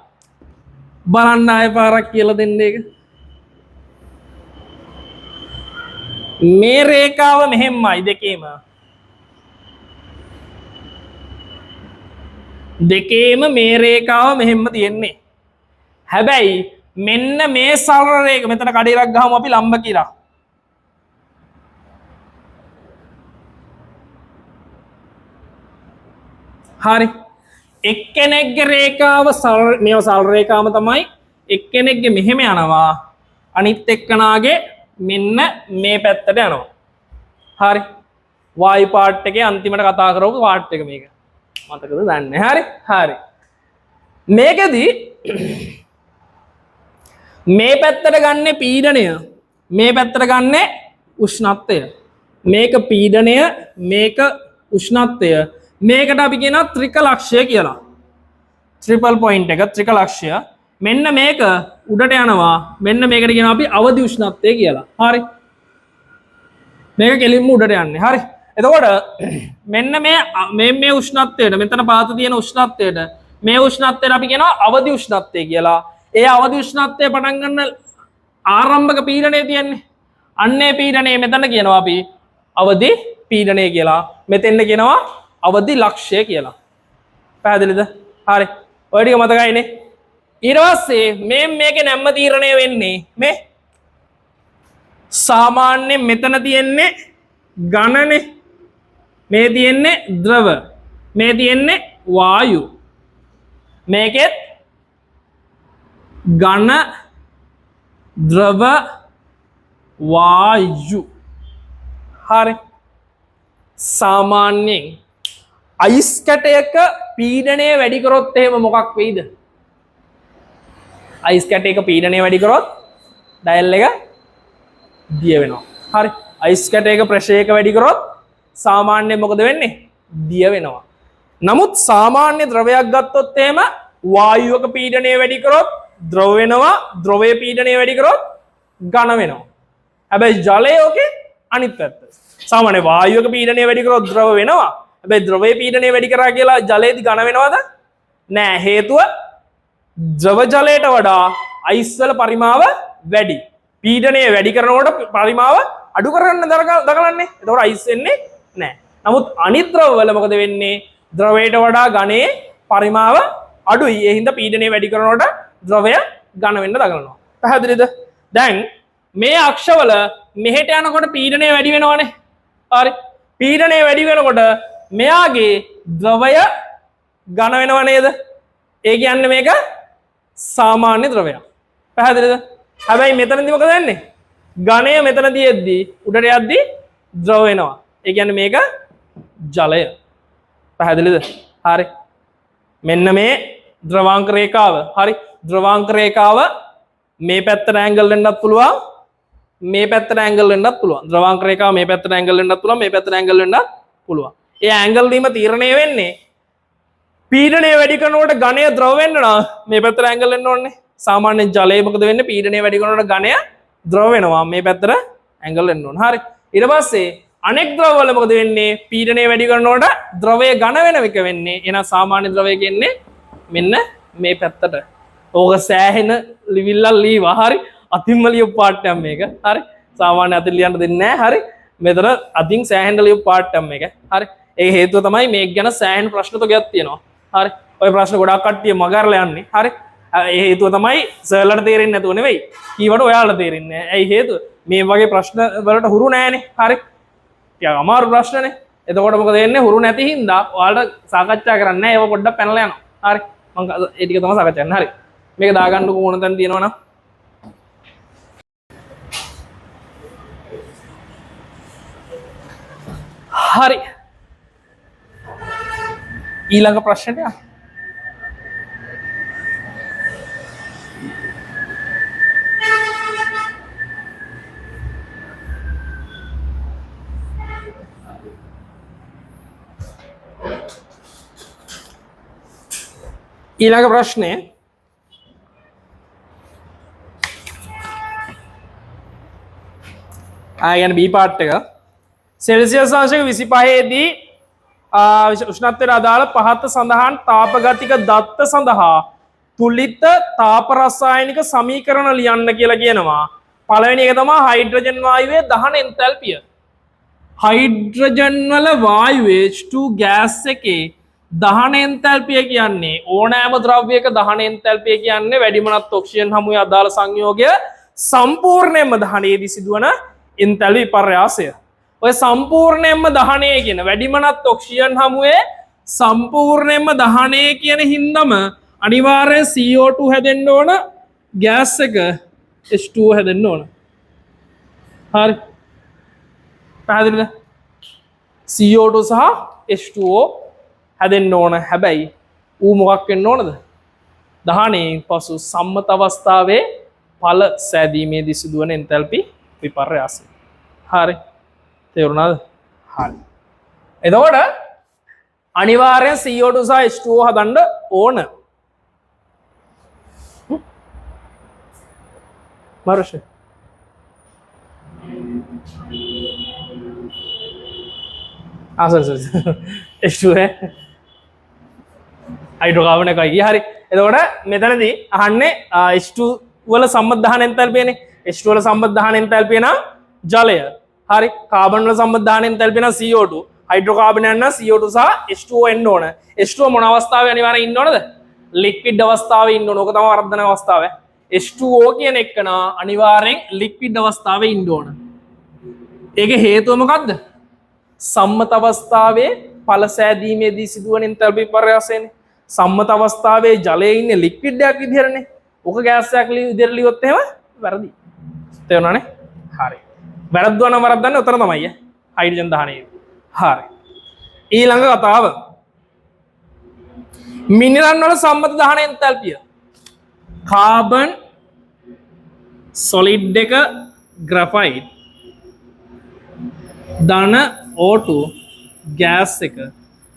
බලන්න ආයෙ පාරක් කියලා දෙන්න ඒක. මේ රේඛාව මෙහෙම්මයි දෙකේම. දෙකේම මේ රේඛාව මෙහෙම්ම තියෙන්නේ. හැබැයි මෙන්න මේ සරල රේඛ මෙතන කඩේරක් ගහමු අපි ලම්බ කියලා. හරි. එක්කෙනෙක්ගේ රේඛාව සරල, මේව සරල රේඛාවම තමයි. එක්කෙනෙක්ගේ මෙහෙම යනවා, අනිත් එක්කනාගේ මෙන්න මේ පැත්තට යනවා. හරි. වායු පාට් එකේ අන්තිමට කතා කරපු පාට් එක මේක. මතකද දන්නේ? හරි. හරි. මේකෙදි මේ පැත්තට ගන්නෙ පීඩනය, මේ පැත්තට ගන්නෙ උෂ්ණත්වය. මේක පීඩනය, මේක උෂ්ණත්වය. මේකට අපි කියනවා ත්‍රික ලක්ෂ්‍ය කියලා. ට්‍රිපල් පොයින්ට් එක ත්‍රික ලක්ෂ්‍ය. මෙන්න මේක උඩට යනවා. මෙන්න මේකට කියනවා අපි අවදි උෂ්ණත්වය කියලා. හරි. මේක කෙලින්ම උඩට යන්නේ. හරි. එතකොට මෙන්න මේ මේ උෂ්ණත්වයට, මෙතන පහත තියෙන උෂ්ණත්වයට, මේ උෂ්ණත්වයට අපි කියනවා අවදි උෂ්ණත්වය කියලා. ඒ අවදි උෂ්ණත්වය පටන් ගන්න ආරම්භක පීඩනය තියෙන්නේ. අන්නේ පීඩනය මෙතන කියනවා අපි අවදි පීඩනය කියලා. මෙතෙන්ද කියනවා අවදි ලක්ෂ්‍ය කියලා. පැහැදිලිද? හරි. ඔය ටික මතකයිනේ. ඊට පස්සේ මේකේ නැම්ම තීරණය වෙන්නේ මේ සාමාන්‍යයෙන් මෙතන තියෙන්නේ ඝනනේ, මේ තියෙන්නේ ද්‍රව, මේ තියෙන්නේ වායු. මේකෙත් ඝන, ද්‍රව, වායු. හරි. සාමාන්‍යයෙන් අයිස් කැටයක පීඩනය වැඩි කරොත් එහෙම මොකක් වෙයිද? අයිස් කැටයක පීඩනය වැඩි කරොත් ඩයල් එක දිය වෙනවා. හරි. අයිස් කැටයක ප්‍රෙෂර් එක වැඩි කරොත් සාමාන්‍යයෙන් මොකද වෙන්නේ? දිය වෙනවා. නමුත් සාමාන්‍ය ද්‍රවයක් ගත්තොත් එහෙම වායුවක පීඩනය වැඩි කරොත් ද්‍රව වෙනවා, ද්‍රවයේ පීඩනය වැඩි කරොත් ඝන වෙනවා. හැබැයි ජලය ඔකේ අනිත් පැත්ත. සාමාන්‍ය වායුවක පීඩනය වැඩි කරොත් ද්‍රව වෙනවා. හැබැයි ද්‍රවයේ පීඩනය වැඩි කරා කියලා ජලයේදී ඝන වෙනවද? නෑ. හේතුව ද්‍රව ජලයට වඩා අයිස් වල පරිමාව වැඩි. පීඩනය වැඩි කරනකොට පරිමාව අඩු කරගන්න දකලන්නේ. එතකොට අයිස් වෙන්නේ නෑ. නමුත් අනිත් ද්‍රව වල මොකද වෙන්නේ? ද්‍රවයට වඩා ඝනයේ පරිමාව අඩුයි. ඒ හින්දා පීඩනය වැඩි කරනකොට ද්‍රවය ඝන වෙන්න දඟලනවා. පැහැදිලිද? දැන් මේ අක්ෂවල මෙහෙට යනකොට පීඩනය වැඩි වෙනවනේ. හරි. පීඩනය වැඩි වෙනකොට මෙයාගේ ද්‍රවය ඝන වෙනව නේද? ඒ කියන්නේ මේක සාමාන්‍ය ද්‍රවයක්. පැහැදිලිද? හැබැයි මෙතනදී මොකද වෙන්නේ? ඝනය මෙතන තියෙද්දි උඩට යද්දි ද්‍රව වෙනවා. ඒ කියන්නේ මේක ජලය. පැහැදිලිද? හරි. මෙන්න මේ ද්‍රවාංක රේඛාව. හරි. ද්‍රවාංක රේඛාව මේ පැත්තට ඇන්ගල් වෙන්නත් පුළුවන්, මේ පැත්තට ඇන්ගල් වෙන්නත් පුළුවන්. ද්‍රවාංක රේඛාව මේ පැත්තට ඇන්ගල් වෙන්නත් පුළුවන්, මේ පැත්තට ඇන්ගල් වෙන්නත් පුළුවන්. ඒ ඇන්ගල් වීම තීරණය වෙන්නේ පීඩනය වැඩි කරනකොට ඝනය ද්‍රව වෙන්න නම් මේ පැත්තට ඇන්ගල් වෙන්න ඕනේ. සාමාන්‍යයෙන් ජලය මොකද වෙන්නේ? පීඩනය වැඩි කරනකොට ඝනය ද්‍රව වෙනවා, මේ පැත්තට ඇන්ගල් වෙන්න ඕන. හරි. ඊට පස්සේ අනෙක් ද්‍රව වල මොකද වෙන්නේ? පීඩනය වැඩි කරනකොට ද්‍රවය ඝන වෙන එක වෙන්නේ. එහෙනම් සාමාන්‍ය ද්‍රවය කියන්නේ මෙන්න මේ පැත්තට. ඕක සෑහෙන ලිවිල්ලක් ලීවා. හරි. අතින්ම ලියපු පාට්ටයක් මේක. හරි. සාමාන්‍ය අතින් ලියන්න දෙන්නේ නැහැ. හරි. මෙතන අතින් සෑහෙන ලියපු පාට්ටයක් මේක. හරි. ඒ හේතුව තමයි මේක ගැන සෑහෙන ප්‍රශ්න තොගයක් තියෙනවා. හරි. ඔය ප්‍රශ්න ගොඩාක් කට්ටිය මගහැරලා යන්නේ. හරි. ඒ හේතුව තමයි සර්ලට තේරෙන්නේ නැතුව නෙවෙයි. කීවට ඔයාලට තේරෙන්නේ නැහැ. ඇයි හේතුව? මේ වගේ ප්‍රශ්න වලට හුරු නෑනේ. හරි. ටිකක් අමාරු ප්‍රශ්නනේ. එතකොට මොකද වෙන්නේ? හුරු නැති හින්දා ඔයාලට සාකච්ඡා කරන්නේ නැහැ. ඒව පොඩ්ඩක් පැනලා යනවා. හරි. මං ඒ ටික තමයි සාකච්ඡා කරන්නේ. හරි. මේක දාගන්නකෝ ඕන තැන තියෙනවා නම්. හරි. ඊළඟ ප්‍රශ්නට යන්න. ඊළඟ ප්‍රශ්නය ආ කියන්නේ B part එක. සෙල්සියස් අංශක 25 දී උෂ්ණත්වයට අදාළ පහත සඳහන් තාපගතික දත්ත සඳහා තුලිත තාප රසායනික සමීකරණ ලියන්න කියලා කියනවා. පළවෙනි එක තමයි හයිඩ්‍රජන් වායුවේ දහන එන්තැල්පිය. හයිඩ්‍රජන් වල වායුවේ H2 gas එකේ දහන එන්තැල්පිය කියන්නේ ඕනෑම ද්‍රව්‍යයක දහන එන්තැල්පිය කියන්නේ වැඩිමනත් ඔක්සිජන් හමුවේ අදාළ සංයෝගය සම්පූර්ණයෙන්ම දහනයේදී සිදුවන එන්තැල්පි විපර්යාසය. ඔය සම්පූර්ණයෙන්ම දහනය කියන වැඩිමනත් ඔක්සිජන් හමුවේ සම්පූර්ණයෙන්ම දහනය කියන හින්දම අනිවාර්යෙන් CO2 හැදෙන්න ඕන, ගෑස් එක H2O හැදෙන්න ඕන. හරි. පැහැදිලිද? CO2 සහ H2O හැදෙන්න ඕන. හැබැයි ඌ මොකක් වෙන්න ඕනද? දහනයෙන් පසු සම්මත අවස්ථාවේ ඵල සෑදීමේදී සිදුවන එන්තැල්පි විපර්යාසය. හරි. තේරුණාද? හරි. එතකොට අනිවාර්යෙන් CO2 සහ H2O හදන්න ඕන. මරුෂ. ආ සෝරි සෝරි. H2 ඈ. හයිඩ්‍රෝකාබන් එකයි ගියේ. හරි. එතකොට මෙතනදී අහන්නේ H2 වල සම්මත දහන එන්තැල්පියනේ. H2 වල සම්මත දහන එන්තැල්පිය නම් ජලය. හරි. කාබන් වල සම්මත දහන එන්තැල්පිය නම් CO2. හයිඩ්‍රෝකාබන් යන නම් CO2 සහ H2O එන්න ඕන. H2O මොන අවස්ථාවේ අනිවාර්යෙන් ඉන්න ඕනද? ලික්විඩ් අවස්ථාවේ ඉන්න ඕන. ඕක තමයි වර්ධන අවස්ථාව. H2O කියන එක නා අනිවාර්යෙන් ලික්විඩ් අවස්ථාවේ ඉන්න ඕන. ඒකේ හේතුව මොකද්ද? සම්මත අවස්ථාවේ ඵල සෑදීමේදී සිදුවන එන්තැල්පි විපර්යාසයනේ. සම්මත අවස්ථාවේ ජලයේ ඉන්නේ ලික්විඩ් එකක් විදිහටනේ. ඔක ගෑස් එකක් විදිහට ලියොත් එහෙම වැරදි. තේරුණානේ? හරි. වැරද්දුවා නම් වරද්දන්නේ ඔතන තමයි ඈ. හයිඩ්‍රජන් දහනය. හරි. ඊළඟ කතාව. මිනරන් වල සම්මත දහන එන්තැල්පිය. කාබන් සොලිඩ් එක ග්‍රැෆයිට් ධන O2 gas එක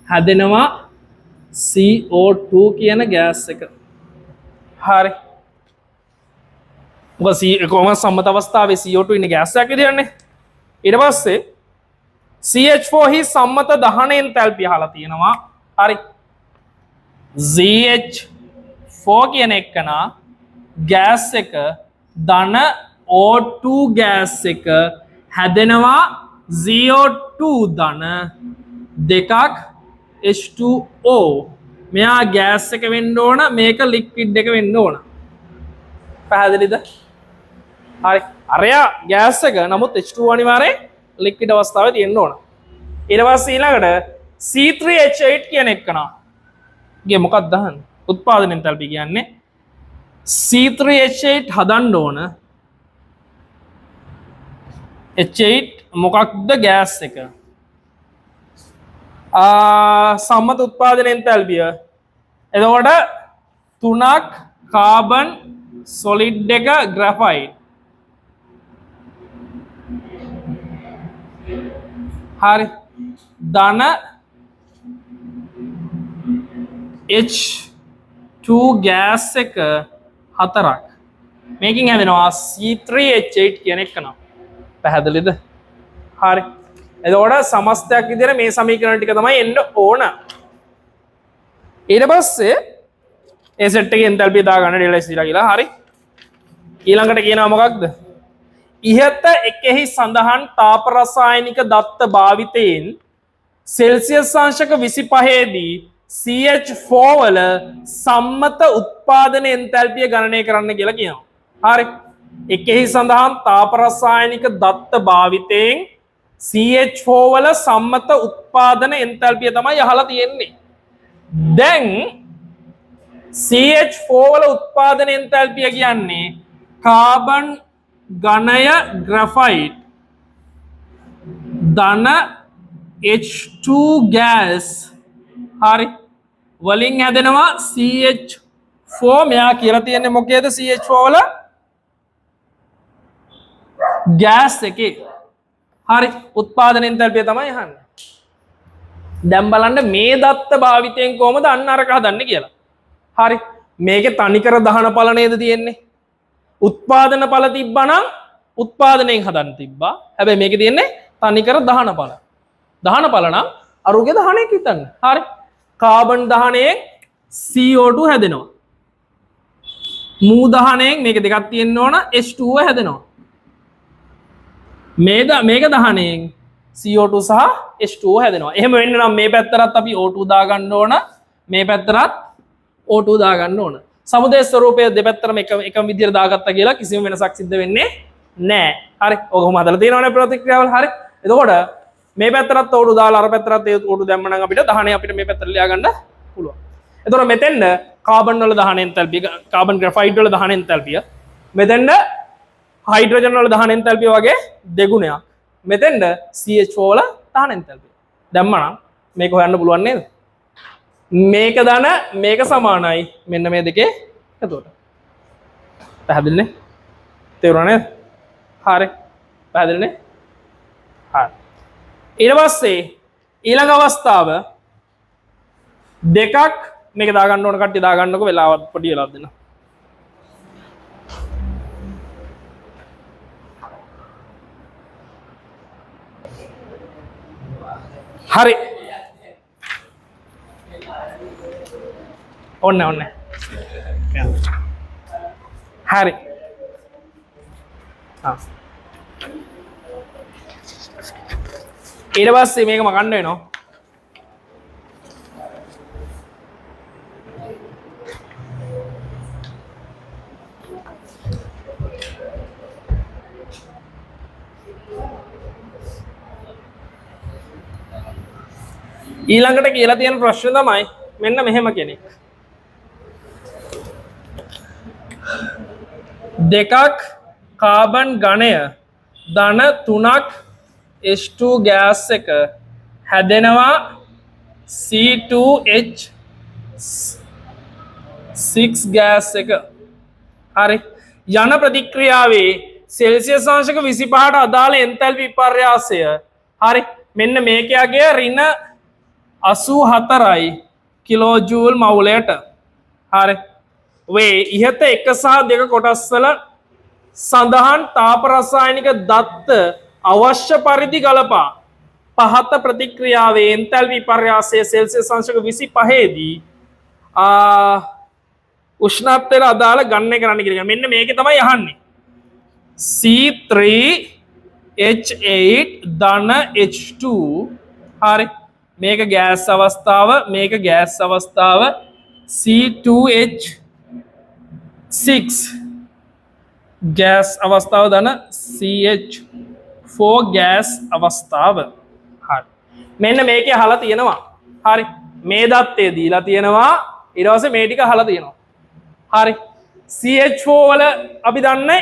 හැදෙනවා CO2 කියන ගෑස් එක. හරි. මොකද C කොහොමද සම්මත අවස්ථාවේ CO2 ඉන්නේ ගෑස් එකක් විදියටනේ. ඊට පස්සේ CH4 හි සම්මත දහන එන්තැල්පිය අහලා තියෙනවා. හරි. ZH4 කියන එකනා ගෑස් එක ධන O2 gas එක හැදෙනවා CO2 ධන දෙකක් H2O. මෙයා ගෑස් එක වෙන්න ඕන, මේක ලික්විඩ් එක වෙන්න ඕන. පැහැදිලිද? හරි. අරයා ගෑස් එක, නමුත් H2O අනිවාර්යෙන් ලික්විඩ් අවස්ථාවේ තියෙන්න ඕන. ඊට පස්සේ ඊළඟට C3H8 කියන එකනා ගේ මොකක්ද අහන්නේ? උත්පාදන එන්තැල්පි කියන්නේ C3H8 හදන්න ඕන. H8 මොකක්ද ගෑස් එක? සම්මත උත්පාදන එන්තැල්පිය. එතකොට 3ක් කාබන් සොලිඩ් එක ග්‍රැෆයිට්. හරි. ධන H2 gas එක 4ක්. මේකෙන් හැදෙනවා C3H8 කියන එක නම්. පැහැදිලිද? හරි. එතකොට සමස්තයක් විදියට මේ සමීකරණ ටික තමයි එන්න ඕන. ඊට පස්සේ ඒ සෙට් එකේ එන්තැල්පිය දාගන්න ඩෙල්ටා S දීලා කියලා. හරි. ඊළඟට කියනවා මොකක්ද? ඉහත එකෙහි සඳහන් තාප රසායනික දත්ත භාවිතයෙන් සෙල්සියස් අංශක 25 දී CH4 වල සම්මත උත්පාදන එන්තැල්පිය ගණනය කරන්න කියලා කියනවා. හරි. එකෙහි සඳහන් තාප රසායනික දත්ත භාවිතයෙන් CH4 වල සම්මත උත්පාදන එන්තැල්පිය තමයි අහලා තියෙන්නේ. දැන් CH4 වල උත්පාදන එන්තැල්පිය කියන්නේ කාබන් ඝනය ග්‍රැෆයිට් ධන H2 gas හරි වලින් හැදෙනවා CH4. මෙයා කියලා තියෙන්නේ මොකේද? CH4 වල ගෑස් එකේ. හරි, උත්පාදන එන්තැල්පිය තමයි අහන්නේ. දැන් බලන්න මේ දත්ත භාවිතයෙන් කොහොමද අන්න අරක හදන්නේ කියලා. හරි, මේකේ තනිකර දහන ඵල නේද තියෙන්නේ? උත්පාදන ඵල තිබ්බා නම් උත්පාදනයෙන් හදන්න තිබ්බා. හැබැයි මේකේ තියෙන්නේ තනිකර දහන ඵල. දහන ඵල නම් අරුගේ දහනයක් හිතන්න. හරි, කාබන් දහනයෙන් CO2 හැදෙනවා. මූ දහනයෙන් මේක දෙකක් තියෙන්න ඕන H2O හැදෙනවා. මේක දහනයෙන් CO2 සහ H2O හැදෙනවා. එහෙම වෙන්න නම් මේ පැත්තටත් අපි O2 දාගන්න ඕන, මේ පැත්තටත් O2 දාගන්න ඕන. සමුදය ස්වරූපය දෙපැත්තටම එකම විදියට දාගත්තා කියලා කිසිම වෙනසක් සිද්ධ වෙන්නේ නෑ. හරි, ඔක කොහොම හදලා තියෙනවනේ ප්‍රතික්‍රියාවල්. හරි, එතකොට මේ පැත්තටත් O2 දාලා අර පැත්තටත් ඒ O2 දැම්ම නම් අපිට දහනය අපිට මේ පැත්තට ලියා ගන්න පුළුවන්. එතකොට මෙතෙන්ද කාබන් වල දහන එන්තැල්පිය, කාබන් ග්‍රැෆයිට් වල දහන එන්තැල්පිය, මෙතෙන්ද හයිඩ්‍රජන් වල දහන එන්තැල්පිය වගේ දෙගුණයක්, මෙතෙන්ද CH4 වල දහන එන්තැල්පිය දැම්ම නම් මේක හොයන්න පුළුවන් නේද? මේක ධන මේක සමානයි මෙන්න මේ දෙකේ එකතුවට. පැහැදිලිනේ? තේරුණා නේද? හරි, පැහැදිලිනේ? හරි. ඊට පස්සේ ඊළඟ අවස්ථාව දෙකක් මේක දාගන්න ඕන කට්ටිය දාගන්නකො, වෙලාවත් පොඩි වෙලාවක් දෙන්න. හරි. ඔන්න ඔන්න. හරි. ඊට පස්සේ මේක මකන්න වෙනවා. ඊළඟට කියලා තියෙන ප්‍රශ්න තමයි මෙන්න මෙහෙම කෙනෙක්. දෙකක් කාබන් ඝනය ධන තුනක් H2 gas එක හැදෙනවා C2H6 gas එක. හරි. යන ප්‍රතික්‍රියාවේ සෙල්සියස් අංශක 25ට අදාළ එන්තැල්පි විපර්යාසය. හරි. මෙන්න මේකයාගේ ඍණ 84යි කිලෝ ජූල් මවුලයට. හරි. වේ ඉහත 1 සහ 2 කොටස්වල සඳහන් තාප රසායනික දත්ත අවශ්‍ය පරිදි ගලපා පහත ප්‍රතික්‍රියාවේ එන්තැල්පි විපර්යාසය සෙල්සියස් අංශක 25 දී, උෂ්ණත්වයට අදාළ ගණනය කරන්න කියලා. මෙන්න මේකේ තමයි අහන්නේ. C3H8 ධන H2. හරි. මේක ගෑස් අවස්ථාව, මේක ගෑස් අවස්ථාව C2H6 gas අවස්ථාව ධන CH4 gas අවස්ථාව. හරි. මෙන්න මේකේ අහලා තියෙනවා. හරි. මේ දත්තේ දීලා තියෙනවා. ඊට පස්සේ මේ ටික අහලා තියෙනවා. හරි. CH4 වල අපි දන්නේ,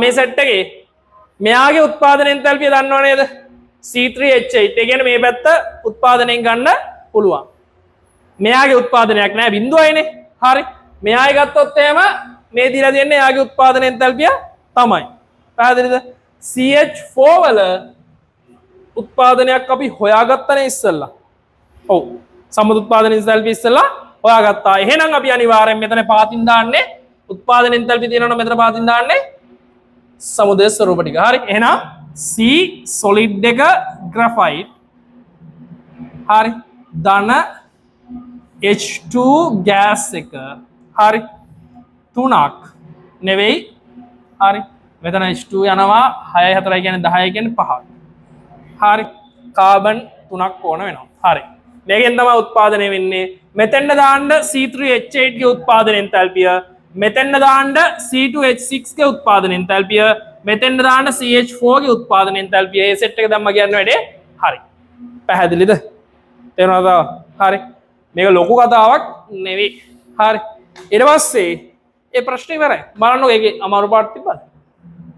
මේ සෙට් එකේ මෙයාගේ උත්පාදන එන්තල්පිය දන්නව නේද? C3H8. ඒ කියන්නේ මේ පැත්ත උත්පාදනයෙන් ගන්න පුළුවන්. මෙයාගේ උත්පාදනයක් නෑ, බිඳුවයිනේ. හරි. මෙයාගේ ගත්තොත් එහෙම මේ දීලා දෙන්නේ එයාගේ උත්පාදන එන්තල්පිය තමයි. පැහැදිලිද? CH4 වල උත්පාදනයක් අපි හොයාගත්තනේ ඉස්සෙල්ලා. ඔව්. සම්මත උත්පාදන එන්තල්පිය ඉස්සෙල්ලා හොයාගත්තා. එහෙනම් අපි අනිවාර්යෙන් මෙතන පාතින් දාන්නේ, උත්පාදන එන්තල්පිය තියෙනවා නම් මෙතන පාතින් දාන්නේ සමුදය ස්වරූප ටික. හරි. එහෙනම් C solid එක ග්‍රැෆයිට්. හරි. ධන H2 gas එක. හරි. තුනක් නෙවෙයි. හරි. මෙතන H2 යනවා 6 4 කියන්නේ 10 කියන්නේ 5ක්. හරි. කාබන් තුනක් ඕන වෙනවා. හරි. මේකෙන් තමයි උත්පාදනය වෙන්නේ. මෙතෙන්ට දාන්න C3H8 ගේ උත්පාදන එන්තල්පිය. මෙතෙන්ට දාන්න C2H6 ගේ උත්පාදන එන්තල්පිය. මෙතෙන්ට දාන්න CH4 ගේ උත්පාදන එන්තල්පිය. ඒ සෙට් එක දැම්ම කියන්න වැඩේ. හරි. පැහැදිලිද? තේරුණාද? හරි. මේක ලොකු කතාවක් නෙවෙයි. හරි. ඊට පස්සේ ඒ ප්‍රශ්නේ ඉවරයි. බලන්නකෝ, ඒකේ අමාරු පාට තිබ්බද?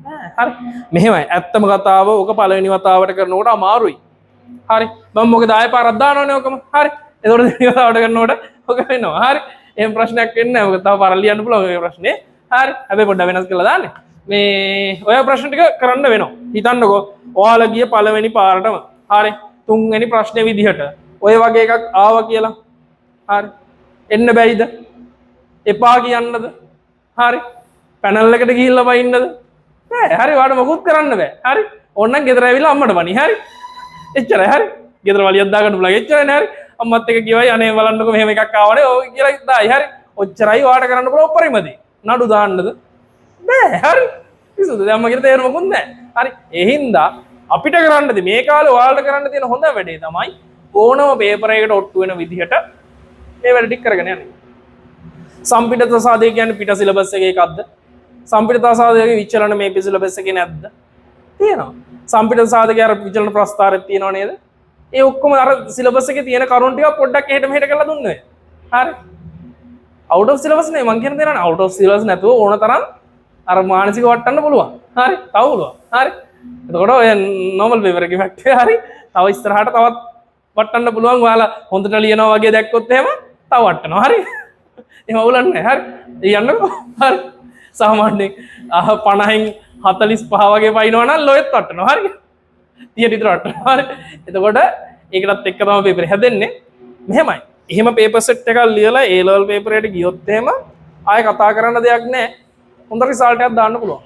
නෑ. හරි. මෙහෙමයි. ඇත්තම කතාව ඔක පළවෙනි වතාවට කරනකොට අමාරුයි. හරි. මම මොකද ආයෙ පාරක් දානවනේ ඔකම. හරි. එතකොට දෙවෙනි වතාවට කරනකොට ඔක වෙනවා. හරි. එහෙම ප්‍රශ්නයක් වෙන්නේ නෑ. මොකද තව පාරක් ලියන්න පුළුවන් මේ ප්‍රශ්නේ. හරි. හැබැයි පොඩ්ඩක් වෙනස් කරලා දාන්නේ. මේ ඔය ප්‍රශ්න ටික කරන්න වෙනවා. හිතන්නකෝ ඔයාලා ගිය පළවෙනි පාරටම, හරි, තුන්වෙනි ප්‍රශ්නේ විදිහට ඔය වගේ එකක් ආවා කියලා. හරි. එන්න බැයිද? එපා කියන්නද? හරි. පැනල් එකට ගිහිල්ලා බයින්නද? නෑ. හරි, ඔයාලට මොකුත් කරන්න බෑ. හරි. ඕන්නම් ගෙදර ඇවිල්ලා අම්මට බනි. හරි. එච්චරයි. හරි. ගෙදර වලියක් දාගන්න පුළුවන්. එච්චරයි නේ. හරි. අම්මත් එක්ක කිව්වයි, අනේ බලන්නකෝ මෙහෙම එකක් ආවනේ ඔව් කියලා දායි. හරි. ඔච්චරයි ඔයාලට කරන්න පුළුවන් උපරිම දේ. නඩු දාන්නද? බෑ. හරි. පිස්සුද? දැන් මගේ තේරුමකුත් නෑ. හරි. ඒ හින්දා අපිට කරන්න මේ කාලේ ඔයාලට කරන්න තියෙන හොඳ වැඩේ තමයි ඕනම පේපර් එකකට ඔට්ටු වෙන විදිහට මේ වැඩ ටික කරගෙන යන්න. සම්පිඩත සාධක කියන්නේ පිට සිලබස් එකේ එකක්ද? සම්පිඩත සාධකයේ විචලන මේ සිලබස් එකේ නැද්ද? තියෙනවා. සම්පිඩත සාධකයේ අර විචලන ප්‍රස්ථාරයක් තියෙනව නේද? ඒ ඔක්කොම අර සිලබස් එකේ තියෙන කරුණු ටික පොඩ්ඩක් එහෙට මෙහෙට කරලා දුන්නේ. හරි. අවුට් ඔෆ් සිලබස් නේ මං කියන දේ නෑ. අවුට් ඔෆ් සිලබස් නැතුව ඕන තරම් අර මානසික වට්ටන්න පුළුවන්. හරි. තව පුළුවන්. හරි. එතකොට ඔය නෝමල් පේපර් එකේ ෆැක්ට් එක, හරි. තව ඉස්සරහට තවත් වට්ටන්න පුළුවන්. ඔයාලා හොඳට ලියනවා වගේ දැක්කොත් එහෙම තව වට්ටනවා. හරි. එහෙම අවුලක් නෑ. හරි. යන්නකෝ. හරි. සාමාන්‍යයෙන් 50න් 45 වගේ පයින්නවා නම් ලොයෙත් වට්ටනවා. හරි. 30 විතර වට්ටනවා. හරි. එතකොට ඒකටත් එක්ක තමයි පේපර් හැදෙන්නේ. මෙහෙමයි. එහෙම පේපර් සෙට් එකක් ලියලා ඒ ලෙවල් පේපර් එකට ගියොත් එහෙම ආයෙ කතා කරන්න දෙයක් නෑ. හොඳ රිසල්ට් එකක් දාන්න පුළුවන්.